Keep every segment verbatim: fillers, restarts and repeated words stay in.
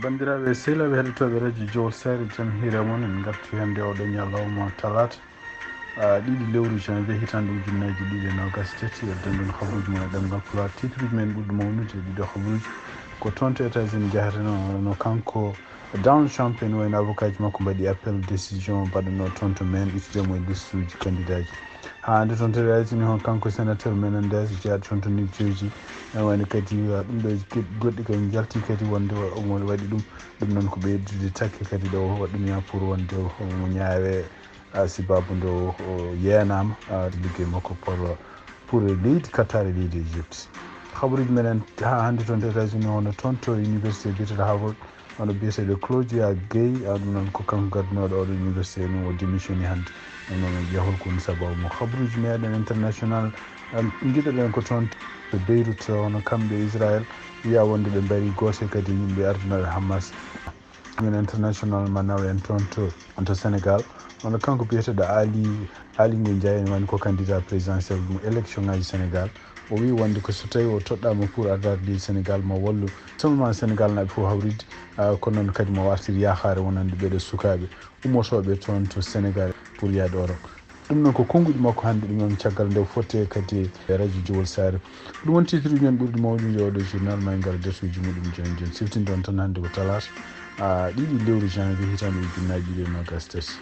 Banndiraaɓe sehilaaɓe heɗotooɓe radio Jowol Saare, jam hiire mon. En ngarti hannde oɗo ñalawma talaata, ah, ɗiɗi lewru janvier, hitaande ujunnaaji ɗiɗi e noogaas e tati. E denndon habaruuji mon e ɗemngal Pulaar. Titruuji men ɓurɗi mawnude e ɗiɗo habaruuji ko toon to États-Unis njahaten, no kanko Donald Trump en wayno avocat ji makko mbaɗi appel décision mbaɗanoo toon to Maine ittude mo e listuuji kandidaaji. Haa hannde toon to États-Unis, hon kanko sénateur Menendez, jeyaaɗo toon to New Jersey, ene wayno kadi, uh, ɗum ɗo goɗ-, goɗɗi kadi njalti kadi wonde o-, omo waɗi ɗum. Ɗum noon ko ɓeydude takke kadi ɗo waɗɗum ya pour wonde o-, omo ñaawe, uh, sibabu nde o, o yeenaama, uh, liggeey makko pour, pour leydi Qatar e leydi Égypte. Habaruuji meɗen haa hannde toon to États-Unis, hono toon to université biyeteeɗo Harvard, hono biyeteeɗo Claudia Gay, a, ɗum noon ko kanko gaddanooɗo oɗo université, ɗum o démissioni hannde. Ɗum noon en ƴeewa hol ko woni sababu mo. Habaruuji meɗen international, a, ngiɗoɗen ko toon to Beirut, hono kamɓe Israël, wiya wonde ɓe mbari gooto kadi yimɓe ardinooɓe Hamas. Min international ma nawa en toon to, to Sénégal. Hono kanko biyeteeɗo Ali, Ali Ngouille Ndiaye, ene wayno ko candidat présidentiel mo élection ngaji Sénégal. O wi wonde ko so tawi o toɗɗaama pour ardaade leydi Sénégal, mo wallu seulement Sénégal naaɓe fof hawride, ah, kono noon kadi mo wartir yaakaare wonande ɓeeɗo sukaaɓe ummotooɓe toon to Sénégal pour yaade Europe. Ɗum noon ko konnguɗi makko hannde, ɗum noon caggal nde o fotte kadi e radio Jowol Saare. Ɗum woni titre uji men ɓurɗi mawnude e oɗo journal, ma en ngar e darsuuji muɗum jooni jooni. Siftinde on tan hannde ko talaata, ah, ɗiɗi lewru janvier hitaande ujunnaaji ɗiɗi e noogaas e tati.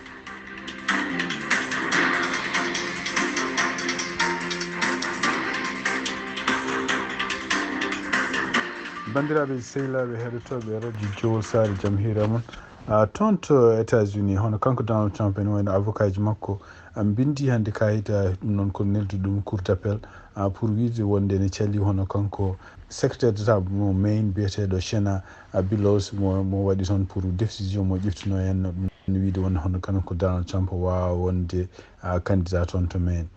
Banndiraaɓe sehilaaɓe heɗotooɓe radio Jowol Saare, jam hiire mon. Ah, toon to États-Unis, hono kanko Donald Trump ene wayno avocat ji makko, ah, mbinndi hannde kayit, ah, ɗum noon ko neldi ɗum Cour d'appel, ah, pour wiide wonde ene calii hono kanko secrétaire d'État mo Maine biyeteeɗo Shenna, ah, Bellows mo, mo waɗi toon pour décision mo ƴeftinoo heen, ɗum wiide wonde hono kanko Donald Trump waawa wonde, ah, candidat toon to Maine.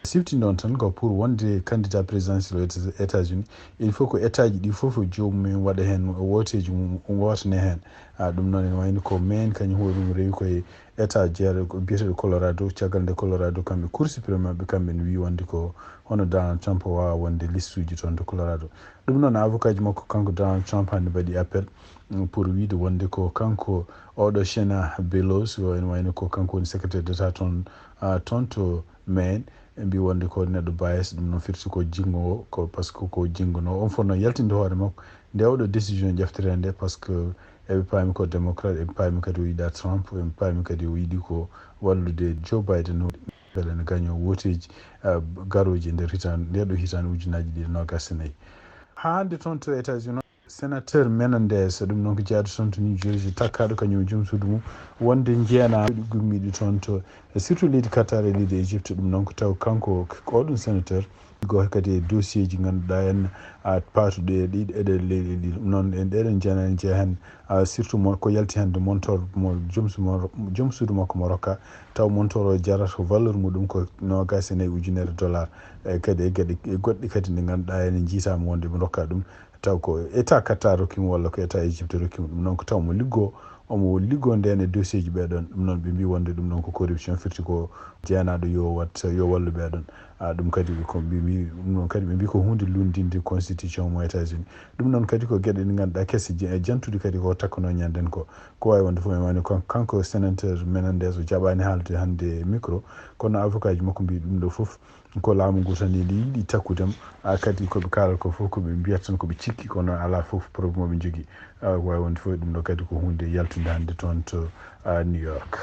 Siftinde on tan ko pour wonde candidat présidentiel aux États-, États-Unis, il faut ko État ji ɗi fof joomum en waɗa heen wooteeji mum, wootane heen. Ah, ɗum noon ene wayno ko Maine kañum hoore mum rewi koye État jeere ko biyeteeɗo Colorado, caggal nde Colorado kamɓe Cour suprême maɓɓe kamɓe ne wi wonde ko hono Donald Trump waawa wonde listuuji toon to Colorado. Ɗum noon avocat ji makko kanko Donald Trump hannde mbaɗi appel, mm, pour wiide wonde ko kanko oɗo Shenna Bellows, o ene wayno ko kanko woni secrétaire d'État toon, ah, toon to Maine, ɓe mbi wonde ko neɗɗo bias, ɗum noon firti ko jinngo, ko parce que ko jinngo no on fof noon yaltinde hoore makko nde oɗo décision ƴeftiree nde, parce que eɓe paami ko démocrate, eɓe paami kadi o yiɗa Trump, eɓe paami kadi o yiɗi ko wallude Joe Biden, beele ne gaño wooteeji, ah, garooji e nder hitaande, nde ɗo hitaande ujunnaaji ɗiɗi e noogaas e nayi. Haa hannde toon to États-Unis, sénateur Menendez, ɗum noon ko jeyaaɗo toon to New Jersey, takkaaɗo kañum e joom suudu mum, wonde njeenaa ɗi gummiiɗi toon to, surtout leydi Qatar e leydi Égypte. Ɗum noon ko taw kanko, ko oɗon sénateur, liggo kadi e dossier ji ngannduɗaa en, a, paatuɗi e ɗiɗi, e ɗe leyɗe ɗiɗi. Ɗum noon en ɗeɗen jeenaa en jeyaa heen, a, surtout mo, ko yalti hannde montor mo joom su-, mo, joom suudu makko mo rokka, taw montor o jarata ko valeur muɗum ko noogaas e nayi ujunere dollar. E kadi e geɗe, e goɗɗe kadi ɗe ngannduɗaa ene njiitaama wonde ɓe ndokka ɗum, taw ko État Qatar rokki mo walla ko État Égypte rokki mo. Ɗum noon ko taw mo liggo, omo liggo ndeen e dossier ji ɓee ɗoon. Ɗum noon ɓe mbi wonde ɗum noon ko corruption, firti ko jeenaaɗo yo wat, yo wallu ɓee ɗoon. A, ɗum kadi ko ɓe mbi, ɗum noon kadi ɓe mbi ko huunde lunndinde constitution mo États-Unis. Ɗum noon kadi ko geɗe ɗe ngannduɗaa kese je-, jantuɗe kadi ko takkanoo ñanden ko. Ko waawi wonde fof, ene wayno kan-, kanko sénateur Menendez o jaɓaani haalde hannde e micro, kono avocat ji makko mbi ɗum ɗo fof ko laamu ngu tan ene yiɗi takkude mo. A, kadi ko ɓe kaalata ko fof ko ɓe mbiyata tan ko ɓe cikki, kono alaa fof preuve mo ɓe njogii. A, ko waawi wonde fof ɗum ɗo kadi ko huunde yaltunde hannde toon to, a, New York.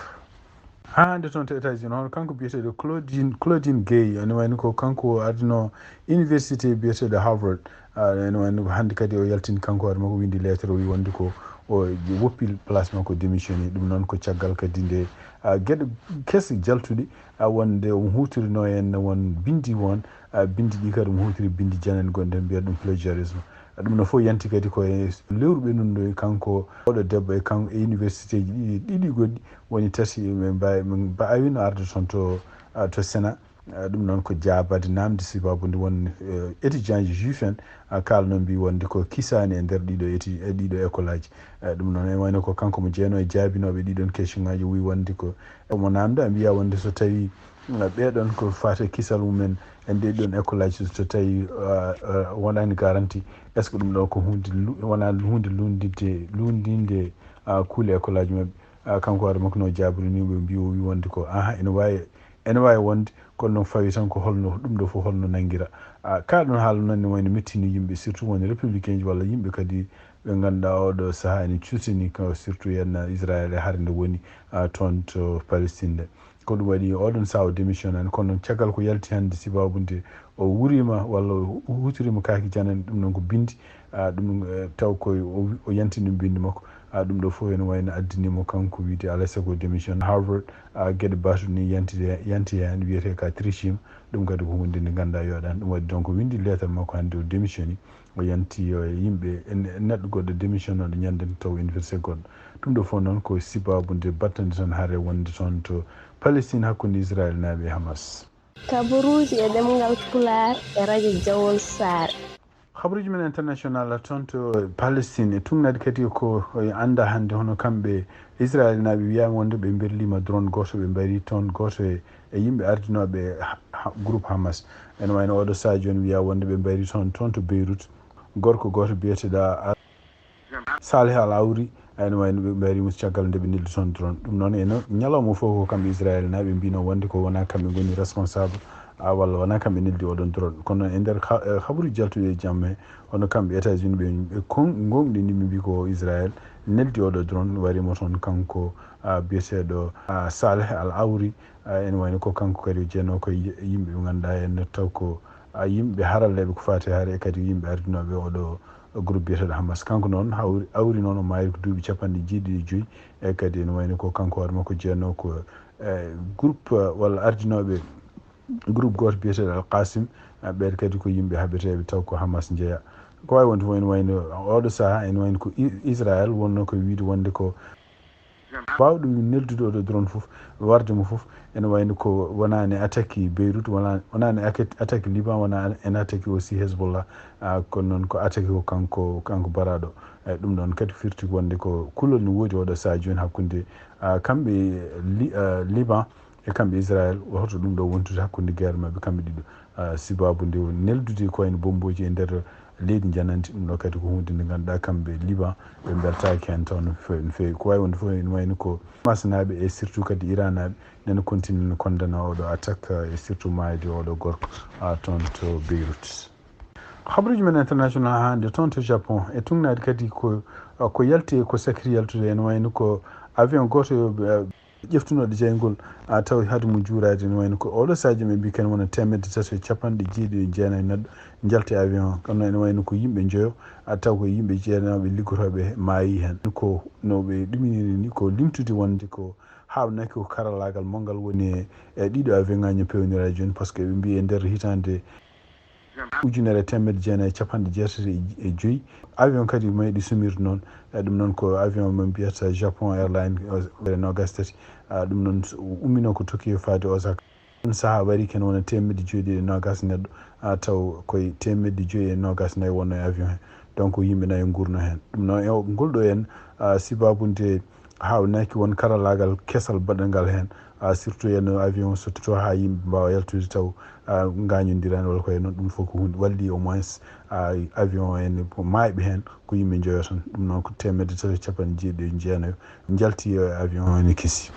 Haa hannde toon to États-Unis, hono kanko biyeteeɗo Claudine, Claudine Gay, ene wayno ko kanko ardinoo université biyeteeɗo Harvard. A, ene wayno ko hannde kadi o yaltini kanko hoore makko, windi lettre, o wi wonde ko o woppi place makko, démissionné. Ɗum noon ko caggal kadi nde, a, geɗe kese jaltuɗe, a, wonde omo huutorinoo heen won binndi won, a, binndi ɗi kadi omo huutiri binndi janani gonɗi heen, mbiyata ɗum plagiarisme. A, ɗum no fof yanti kadi ko e lewru ɓennuɗo e kanko oɗo debbo e kan-, e université ji ɗiɗi, ɗiɗi goɗɗi, woni tati ɓe mbawi, ɓe mbaawino arde toon to, a, to Sénat. A, ɗum noon ko jaabaade naamnde, sababu nde won, eh, étudiant ji juif en, a, kaalnoo mbi wonde ko kisaani e nder ɗiɗo étu-, e ɗiɗo école aji. A, ɗum noon ene wayno ko kanko mo jeenoo e jaabinooɓe ɗiɗon question ngaji, o wi wonde ko omo naamnda, mbiya wonde so tawi Ɓeeɗon ko fate kisal mumen e ndee ɗon école aji, so tawi wonani garanti, est ce que ɗum ɗo ko hunde wona hunde lundinde lundinde kuule école aji maɓɓe? Kanko hoore makko no jaabri ni ɓe mbi o wi wonde ko aha ene wawi ene wawi wonde, kono noon fawi tan ko holno ɗum ɗo fof holno nangira. Ka ɗon haala noon ne wayno mettini yimɓe, surtout woni républicain ji walla yimɓe kadi ɓe ngannduɗaa oɗo sahaa ene cuusini ko surtout henna Israël e hare nde woni toon to Palestine nde. Ko ɗum waɗi oɗon sahaa o démissionnani, kono noon caggal ko yalti hannde sibabu nde o wurima walla o hutorima kaaki janani ɗum noon ko bindi, ɗum taw koye o yanti ɗum bindi makko. Ɗum ɗo fof ene wayno addinimo kanko wiide alay sago démission Harvard, geɗe batu ni yanti yanti hen wiyete ka trichima. Ɗum kadi ko hunde nde ngannduɗaa yoɗani. Ɗum waɗi donc windi lettre makko hannde o démissioni. O yanti yo e yimɓe e neɗɗo goɗɗo démissionnoɗo ñande nde taw université goɗɗo. Ɗum ɗo fof noon ko sibabu nde battande tan hare wonde toon to Palestine hakkunde Israël naaɓe e Hamas. Kabaruuji e ɗemngal Pulaar e radio Jawol Saare. Habaruuji men international toon to Palestine e tuŋnaade kadi ko annda hannde hono kamɓe Israël naaɓe wiyaama wonde ɓe mberlima drone gooto ɓe mbari toon gooto e e yimɓe ardinooɓe groupe Hamas. Ene wayno oɗo sahaa jooni wiya wonde ɓe mbayri toon toon to Beyrouth gorko gooto biyeteɗo Saleh Al Awri. Ene wayno ɓe mbayri mo caggal nde ɓe neldi toon drone. Ɗum noon ene ñalawma fof ko kamɓe Israël naaɓe mbino wonde ko wona kamɓe ngoni responsable walla wona kamɓe neldi oɗon drone. Kono noon e nder habaruji jaltuɗi e jamma he, hono kamɓe États-Unis ɓe gonɗini ɓe mbi ko Israël neldi oɗo drone warimo toon kanko biyeteɗo Saleh Al Awri. Ene wayno ko kanko kadi o jeyanoo ko yimɓe ɓe ngannduɗaa en taw ko yimɓe haralleeɓe ko faati hare e kadi yimɓe ardinooɓe oɗo groupe biyeteɗo Hamas. Kanko noon hawri awri noon o maayi ko duuɓi capanɗe jeeɗiɗi e joyi. E kadi ene wayno ko kanko hoore makko jeyanoo ko groupe walla ardinooɓe groupe gooto biyeteɗo Al Qasim. Ɓeeɗo kadi ko yimɓe haɓeteeɓe taw ko Hamas jeyaa. Ko wawi wonde fof ene wayno oɗo sahaa ene wayno ko Israël wonno ko wiide wonde ko ɓaawo ɗum neldude oɗo drone fof warde mo fof. Ene wayno ko wonani attaque Beyrouth wonani attaque Liban wona ene attaque aussi Hezbollah. Kono noon ko attaque ko kanko kanko baraɗo. Eyyi ɗum ɗon kadi firti wonde ko kulol no woodi oɗo sahaa jooni hakkunde kamɓe Liban e kamɓe Israël. Hoto ɗum ɗo wontude hakkunde guerre maɓɓe kamɓe ɗiɗo sibabu nde neldude ko wayno bomboji e nder leydi janandi. Ɗum ɗo kadi ko hunde nde ngannduɗaa kamɓe Liban ɓe mbeltaaki heen taw no feewi no feewi. Ko wawi wonde fof ene wayno ko Hamas naaɓe e surtout kadi Iran naaɓe nene continue no condamné oɗo attaque e surtout maayde oɗo gorko toon to Beyrouth. Habaruji men international hannde toon to Japon e tuŋnaade kadi ko ko yalti ko sakiri yaltude ene wayno ko avion gooto ƴeftunoɗo jeyngol tawi hade mo juuraade ene wayno ko oɗo sahaa jooni ɓe mbi ken wona teemedde tati e capanɗe jeeɗiɗi e jeenayi neɗɗo njalti avion. Kono ene wayno ko yimɓe njoyo taw ko yimɓe jeenaɓe liggotooɓe maayi heen. Ko no ɓe ɗuminiri ni ko limtude wonde ko haawnaki ko karallaagal mo ngal woni e ɗiɗo avion ngaji pewniraaji jooni par ce que ɓe mbi e nder hitande ujunere e teemedde jeenayi e capanɗe jeetati e joyi avion kadi meeɗi sumirde noon. E ɗum noon ko avion mo mbiyata Japon Airline e nogas tati. Ɗum noon ummino ko Tokyo faade Osaka. Ɗum sahaa wari ken wona teemedde joyi e nogas neɗɗo taw koye teemedde joyi e nogas nayi wonno e avion he. Donc yimɓe nayi ngurno heen. Ɗum noon e ngol ɗo en sibabu nde haawnaki won karallaagal kesal baɗangal heen. Surtout yenno avion so to haa yimɓe mbaawa yaltude taw ngañondirani walla ko e noon ɗum fof ko hunde walli au moins avion en maayɓe heen ko yimɓe njoyo tan. Ɗum noon ko teemedde tati capanɗe jeeɗiɗi e jeenayo njalti e avion ene kisi.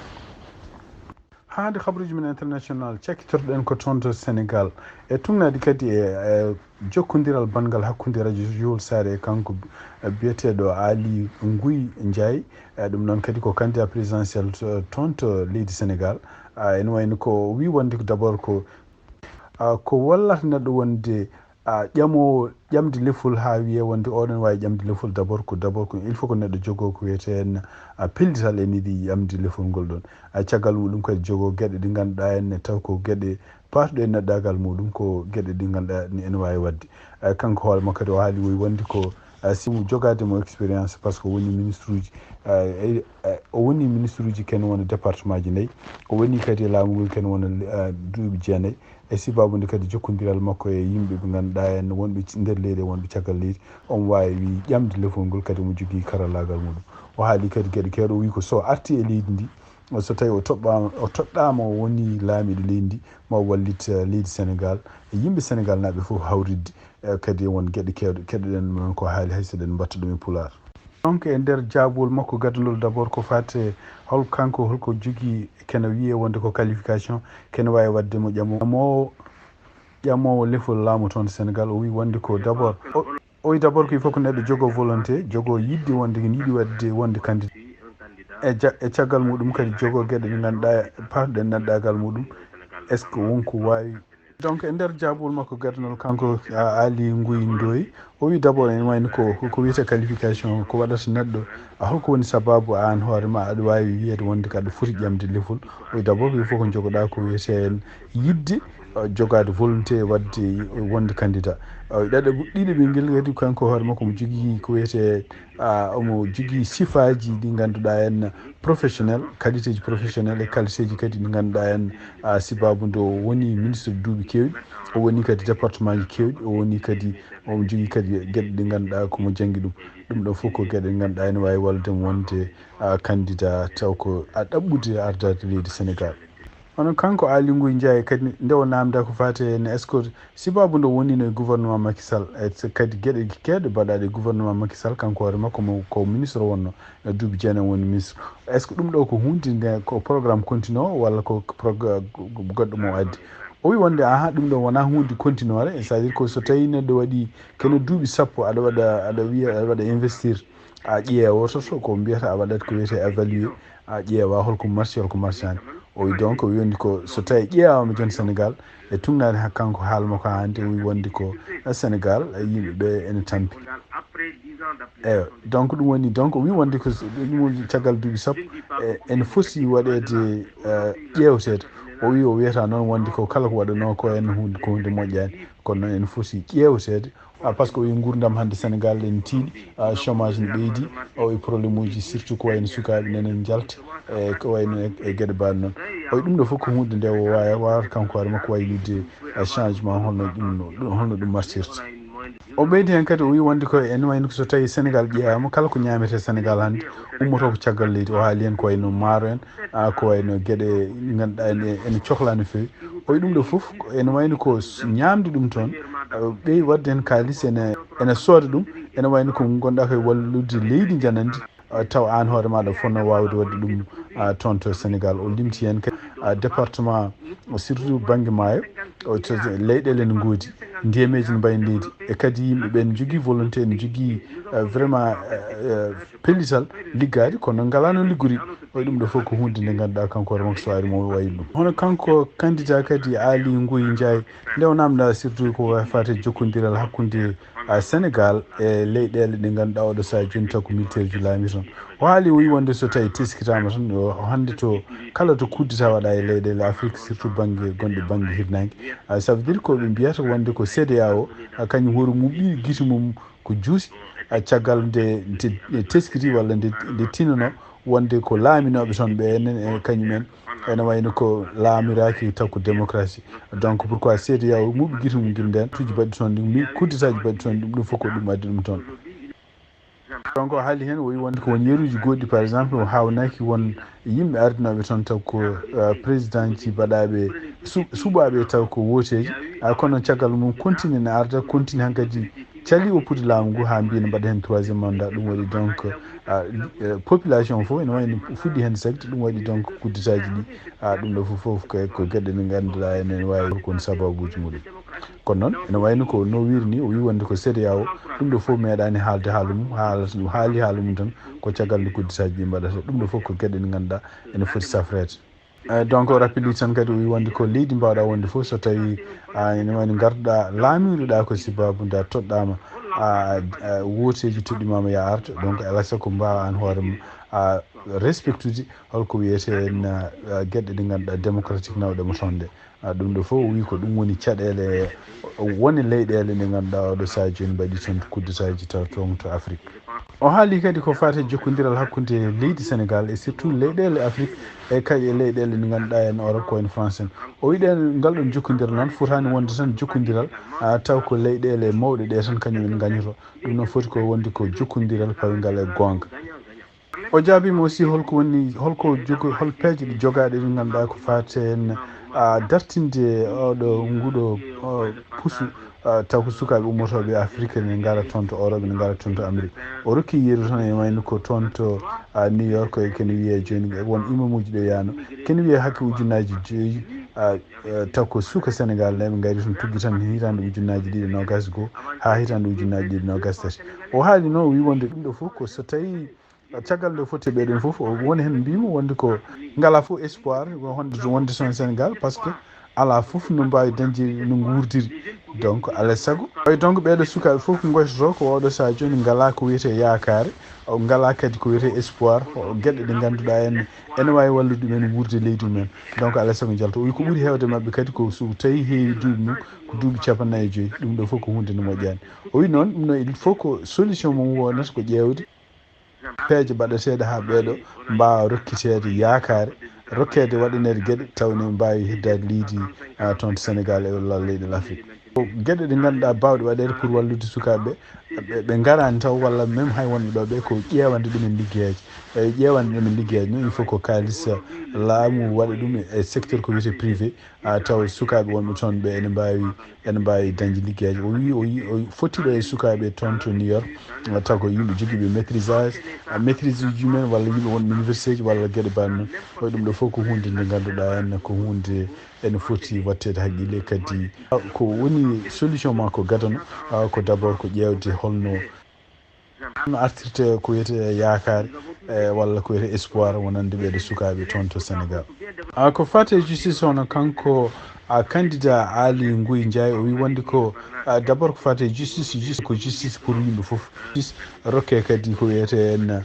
Haa nde habaruji men international cakkitorɗen ko toon to Sénégal e tuŋnaade kadi e jokkondiral banngal hakkunde radio Jowol Saare e kanko biyeteeɗo Ali Nguy Ndiaye. Ɗum noon kadi ko candidat présidentiel toon to leydi Sénégal. Ene wayno ko wi wonde ko d'abord ko ko wallata neɗɗo wonde ƴamoowo ƴamde lefol haa wiyee wonde oɗon waawi ƴamde lefol d'abord ko d'abord ko il faut ko neɗɗo jogoo ko wiyetee en pellital e niɗi ƴamde lefol ngol ɗon. Caggal muɗum kadi jogoo geɗe ɗe ngannduɗaa en taw ko geɗe paatuɗe e neɗɗaagal muɗum ko geɗe ɗe ngannduɗaa ni ene waawi waɗde. Kanko hoore makko kadi o haali woy wonde ko si mo jogaade mo expérience par ce que o woni ministre uji o woni ministre uji ken wona département ji nayi. O woni kadi e laamu ngol ken wona duuɓi jeenayi. E sibabu nde kadi jokkondiral makko e yimɓe ɓe ngannduɗaa en wonɓe nder leydi e wonɓe caggal leydi, omo waawi ƴamde lefol ngol kadi omo jogii karallaagal muɗum. O haali kadi geɗe keewɗe o wi ko so arti e leydi ndi So tawi o toɓɓaama, o toɗɗaama o woni laamiiɗo leydi ndi, ma o wallit, eh, leydi Senegal, e yimɓe Senegal naaɓe fof hawritde, eh, kadi e won geɗe keewɗe keɗoɗen noon ko haali hay so eɗen mbatta ɗum e Pulaar. Donc e nder jaabol makko gadandol d'abord ko faati e hol kanko holko jogii kene wiyee wonde ko qualification kene waawi waɗde mo ƴamo-, ƴamoowo, ƴamoowo lefol laamu toon Senegal, o wii wonde ko d'abord, o, o wii d'abord ko il faut ko neɗɗo jogoo volonté, jogoo yiɗde wonde ene yiɗi waɗde wonde candidat. E ja-, e caggal muɗum kadi jogoo geɗe ɗe ngannduɗaa paatuɗen neɗɗaagal muɗum. Est-ce que won ko waawi? Donc e nder jaabol makko gaddanol kanko, a, Aly Ngouille Ndoye, o wii d'abord ene wayno ko, ko wiyetee qualification, ko waɗata neɗɗo, a, holko woni sababu aan hoore ma aɗa waawi wiyeede wonde ko aɗa foti ƴamde lefol? O wii d'abord il faut ko jogoɗaa ko wiyetee yiɗde, a, jogaade volonté waɗde wonde candidat. A, ɗaɗa, ɗiɗaɓel ngel kadi kanko hoore makko omo jogii ko wiyetee, a, omo jogii sifaaji ɗi ngannduɗaa en professionnel, qualité ji professionnel e qualité ji kadi ɗi ngannduɗaa en, a, sibabu nde o woni ministre duuɓi keewɗi, o woni kadi département ji keewɗi, o woni kadi, omo jogii kadi geɗe ɗe ngannduɗaa ko mo janngi ɗum. Ɗum ɗo fof ko geɗe ɗe ngannduɗaa ene waawi wallude mo wonde, a, candidat taw ko a ɗaɓɓude ardaade leydi Senegal. Kono kanko Aly Ngouille Ndiaye kadi nde o naamndaa ko faati e est-ce que sibabu nde o wonino e gouvernement Macky Sall, e so kadi geɗe keewɗe baɗaaɗe e gouvernement Macky Sall, kanko hoore makko mo, ko ministre o wonno, e duuɓi jeenayi o woni ministre. Est-ce que ɗum ɗo ko huunde nde ko programme continu walla ko prog-, goɗɗo mo o addi? O wii wonde aha, ɗum ɗo wonaa huunde continu, c'est-à-dire ko so tawi neɗɗo waɗi kene duuɓi sappo, aɗa waɗa, aɗa wiya, aɗa waɗa investir, a ƴeewa woto so ko mbiyata a waɗat ko wiyetee évaluer, a ƴeewa holko marsi, holko marsaani. O wii donc, o wii wonde ko so tawi ƴeewaama jooni Senegal, e tugnaade ha kanko haala makko hannde, o wii wonde ko Senegal, yimɓe ɓe ene tampi. Eeyo, donc ɗum woni, donc o wii wonde ko s-, ɗum woni caggal duuɓi sappo, e, ene foti waɗeede, e, ƴeewteede. O wii o wiyata noon wonde ko kala ko waɗanoo ko en huunde, ko huunde moƴƴaani, kono noon ene foti ƴeewteede. A, par ce que o wii nguurndam hannde Senegal ene tiiɗi, a, chômage ne ɓeydi, o e problème uji surtout ko wayno sukaaɓe nana njalta, e ko wayno e, e geɗe mbaɗe noon. O wii ɗum ɗo fof ko huunde nde o waawa, waawata kanko hoore makko waylude, e, changement holno ɗum, ɗum, holno ɗum martirta. O ɓeydi heen kadi o wii wonde ko ene wayno ko so tawi Senegal ƴeewaama kala ko ñaametee Senegal hannde ummoto ko caggal leydi. O haali heen ko wayno maaro en, a, ko wayno geɗe ɗe ngannduɗaa ene, ene cohlaa no feewi. O wii ɗum ɗo fof ko ene wayno ko s-, ñaamde ɗum toon, a, ɓeyi waɗde heen kaalis ene, ene sooda ɗum, ene wayno ko ngonɗaa koye wallude leydi njanandi, a, taw aan hoore maaɗa fotnoo waawde waɗde ɗum, a, toon to Senegal. O limti heen kadi, a, département, surtout bannge maayo, o, to, leyɗeele ne ngoodi, ndiyameeji ne mbayi leydi, e kadi yimɓe ɓe ne njogii volonté, ne njogii, a, vraiment, a, a, pellital liggaade, kono ngalaa no liggori. O wii ɗum ɗo fof ko huunde nde ngannduɗaa kanko hoore makko so ari mo wayi ɗum. Hono kanko candidat kadi Aly Ngouille Ndiaye, nde o naamndaa surtout ko faati e jokkondiral hakkunde, a, Senegal e leyɗeele ɗe ngannduɗaa oɗo sahaa jooni taw ko militaire ji laami toon. O haali o wii wonde so tawi teskitaama tan, o, o hannde to kala to coup d'État waɗaa e leyɗeele Afrique, surtout bannge gonɗe bannge hirnaange. A, ça veut dire ko ɓe mbiyata wonde ko CEDEAO, a, kañum hoore mum ɓii gite mum ko juusi, a, caggal nde, nde teskiti walla nde, nde tinano wonde ko laaminooɓe toon ɓe enen, e kañum en, ene wayno ko laamiraaki taw ko démocratie. Donc pourquoi CEDEAO muɓɓi gite mum gila ndeen, tuuji mbaɗi toon ɗi, mi-, coup d'État ji mbaɗi toon ɗum, ɗum fof ko ɗum addi ɗum toon. Donc o haali heen, o wii wonde ko won yeruuji goɗɗi, par exemple, o haawnaaki won yimɓe ardinooɓe toon taw ko, euh, président ji baɗaaɓe su-, suɓaaɓe taw ko wooteeji, a, kono caggal mum continue ne arda, continue hankadi cali o poti laamu ngu haa mbiya ne mbaɗa heen troisième mandat. Ɗum waɗi donc, a, euh, population o fof ene wayno fuɗɗi heen sagdi, ɗum waɗi donc coup d'État ji ɗi, a, ɗum ɗo fof, fof ko, ko geɗe ɗe ngannduɗaa enen waawi ko woni sababuuji muɗum. Kono noon ene wayno ko no wiiri ni, o wii wonde ko CEDEAO, ɗum ɗo fof meeɗaani haalde haala mum, haala, haali haala mum tan ko caggal nde coup d'État ji ɗi mbaɗata. Ɗum ɗo fof ko geɗe ɗe ngannduɗaa ene foti safreede. Eh, donc o rappeli tan kadi o wii wonde ko leydi mbaawɗaa wonde fof so tawi, a, ene wayno ngarduɗaa laamiruɗaa ko sababu nde a toɗɗaama, a, a, wooteeji toɗɗimaama yo a artu, donc alaa sago mbaawa aan hoore ma, a, respectude holko wiyetee en, a, geɗe ɗe ngannduɗaa démocratique nawɗe mo toon ɗe. A, ɗum ɗo fof o wii ko ɗum woni caɗeele wone leyɗeele ɗe ngannduɗaa oɗo sahaa jooni mbaɗi toon coup d'État ji taw toon to Afrique. O haali kadi ko faati e jokkondiral hakkunde leydi Senegal e surtout leyɗeele Afrique e kadi e leyɗeele ɗe ngannduɗaa en Europe ko en France en. O wii ɗen ngal ɗon jokkondiral noon fotaani wonde tan jokkondiral, a, taw ko leyɗeele mawɗe ɗe tan kañum en ngañoto. Ɗum noon foti ko wonde ko jokkondiral pawngal e goonga. O jaabiima aussi holko woni, holko jogo, hol peeje ɗe jogaaɗe ɗe ngannduɗaa ko faati heen, a, dartinde oɗo, nguɗo, o, pusu, a, taw ko sukaaɓe ummotooɓe Afrique ne ngara toon to Europe, ne ngara toon to Amérique. O rokki yeru tan e wayno ko toon to, a, New York, e kene wiyee jooni won imamuuji ɗo yaano. Kene wiyee hakke ujunnaaji joyi, a, e, taw ko suka Sénégal ne ɓe ngari toon tuggi tan hitaande ujunnaaji ɗiɗi noogas goo haa hitaande ujunnaaji ɗiɗi noogas tati. O haali noon, o wi wonde ɗum ɗo fof ko so tawi caggal nde foti ɓeɗon fof, o woni heen mbiymi wonde ko ngala fof espoir wonde, wonde son Sénégal, parce que ala fof no mbaawi dañde no nguurdiri. Donc, alaa e sago, oy, donc, ɓeɗo sukaaɓe fof ko ngoytoto ko oɗo sahaa jooni ngala ko wiyetee yaakaare, o ngala kadi ko wiyetee espoir, o geɗe ɗe ngannduɗaa en ene waawi wallude ɗumen wuurde leydi mumen. Donc, alaa e sago njalta. O wi ko ɓuri heewde maɓɓe kadi ko so tawi heewi duuɓi mum ko duuɓi capannayyi e joyi, ɗum ɗo fof ko huunde nde moƴƴaani. O wi noon, ɗum noon, il faut ko solution mum wonata ko ƴeewde peeje baɗeteeɗe haa ɓeeɗo mbaawa rokkiteede yaakaare, rokkeede waɗaneede geɗe taw ne mbaawi heddaade leydi, a, toon to Sénégal e walla leyɗe Afrique. Ko geɗe ɗe ngannduɗaa baawɗe waɗeede pour wallude sukaaɓe ɓe, ɓe ngaraani taw walla même hay wonɓe ɗo ɓe ko ƴeewande ɗumen liggeyaaji. E ƴeewande ɗumen liggeyaaji noon, il faut ko kaalis, a, laamu waɗa ɗum e secteur ko wiyetee privé, a, taw sukaaɓe wonɓe toon ɓe ene mbaawi, ene mbaawi dañde liggeyaaji. O wi, o wi, o fottiɗo e sukaaɓe toon to New York, a, taw ko yimɓe jogiiɓe maîtrisage, a, maîtrise uji mumen walla yimɓe wonɓe université ji walla geɗe baaɗe noon. Koye ɗum ɗo fof ko huunde nde ngannduɗaa en ko huunde ene foti waɗteede haqqille kadi. A, ko woni solution ma ko gadano, a, ko d'abord ko ƴeewde holno no artirte ko wiyetee yaakaare, e, walla ko wiyetee espoir wonande ɓeeɗo sukaaɓe toon to Sénégal. A, ko faati e justice, hono kanko, a, candidat Aly Ngouille Ndiaye, o wi wonde ko, a, d'abord ko faati e justice, justice ko justice pour yimɓe fof. Justice rokke kadi ko wiyetee en, a,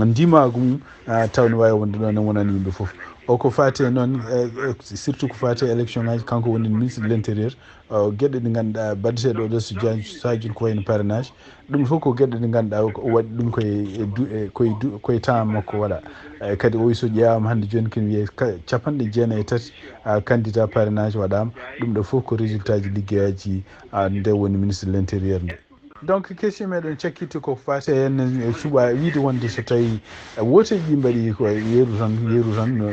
ndimaagu mum, a, taw ne waawi wonde ɗon ne wonani yimɓe fof. O ko faati e noon, e, e, surtout ko faati e élection ngaji, kanko woni ministre de l'intérieur, o, geɗe ɗe ngannduɗaa baɗeteeɗe ɗo so ja-, sahaji ko wayno parrainage. Ɗum fof ko geɗe ɗe ngannduɗaa o waɗi ɗum koye, e du-, e koye du-, koye temps makko waɗa. E, kadi o wi so ƴeewaama hannde jooni kene wiyee ka-, capanɗe jeenayi e tati, a, candidat parrainage waɗaama. Ɗum ɗo fof ko résultat ji liggeyaaji, a, nde woni ministre de l'intérieur nde. Donc, question meɗen cakkiti ko faati heen e suɓa wiide wonde so tawi wooteeji ɗi mbaɗi ko yeru tan, yeru tan, no,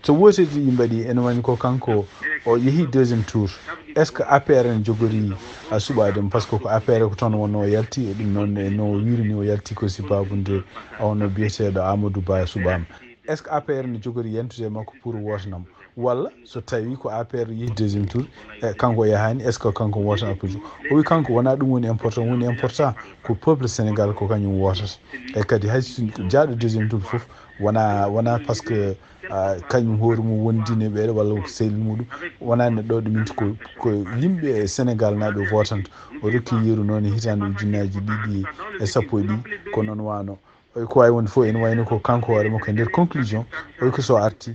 so wooteeji ɗi mbaɗi ene wayno ko kanko o yehi deuxième tour. Est-ce que A P R ene jogori a suɓaade mo? Parce que ko A P R ko toon wonno o yalti, e ɗum noon e no o wiiri ni o yalti ko sababu nde, a, wonno biyeteeɗo Amadou Ba suɓaama. Est-ce que A P R ene jogori yentude e makko pour wootanamo? Walla so tawi ko A P R yehi deuxième tour, e kanko o yahaani, est-ce que kanko woota A P R? O wi kanko wonaa ɗum woni important, woni important ko peuple Sénégal ko kañum wootata. E kadi hay so jaaɗo deuxième tour fof, wonaa, wonaa parce que, a, kañum hoore mum wondi ne ɓeeɗo walla ko sehil muɗum, wonaa neɗɗo ɗuminti ko, ko yimɓe Sénégal naaɓe wootanta. O rokki yeru noon e hitaande ujunnaaji ɗiɗi e sappo e ɗiɗi, ko noon wano. Oy, ko waawi wonde fof ene wayno ko kanko hoore makko e nder conclusion, oy, ko so arti,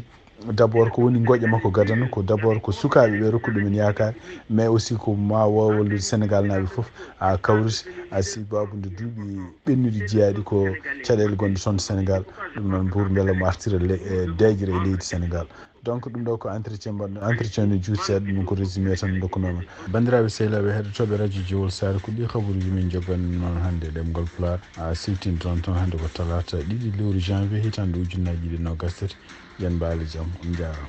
d'abord ko woni ngoƴa makko gadano, ko d'abord ko sukaaɓe ɓe rokku ɗumen yaakaare, mais aussi ko ma waaw wallude Sénégal naaɓe fof, a, kawriti, a, sababu nde duuɓi ɓennuɗi jeyaaɗi ko caɗeele gonɗe toon Sénégal. Ɗum noon pour mbela mo artira le-, e deeƴre e leydi Sénégal. Donc, ɗum ɗo ko entretien mbaɗɗo, entretien no juuti seeɗa, ɗum ko résumé tan dokkunooma. Banndiraaɓe sehilaaɓe heɗotooɓe radio Jowol Saare, ko ɗi habaruuji min jogani noon hannde e ɗemngal Pulaar. A, siwtinto on toon hannde ko talaata ɗiɗi lewru janvier hitaande ujunnaaji ɗiɗi noogas tati. Yen mbaali jam, on njaaraama.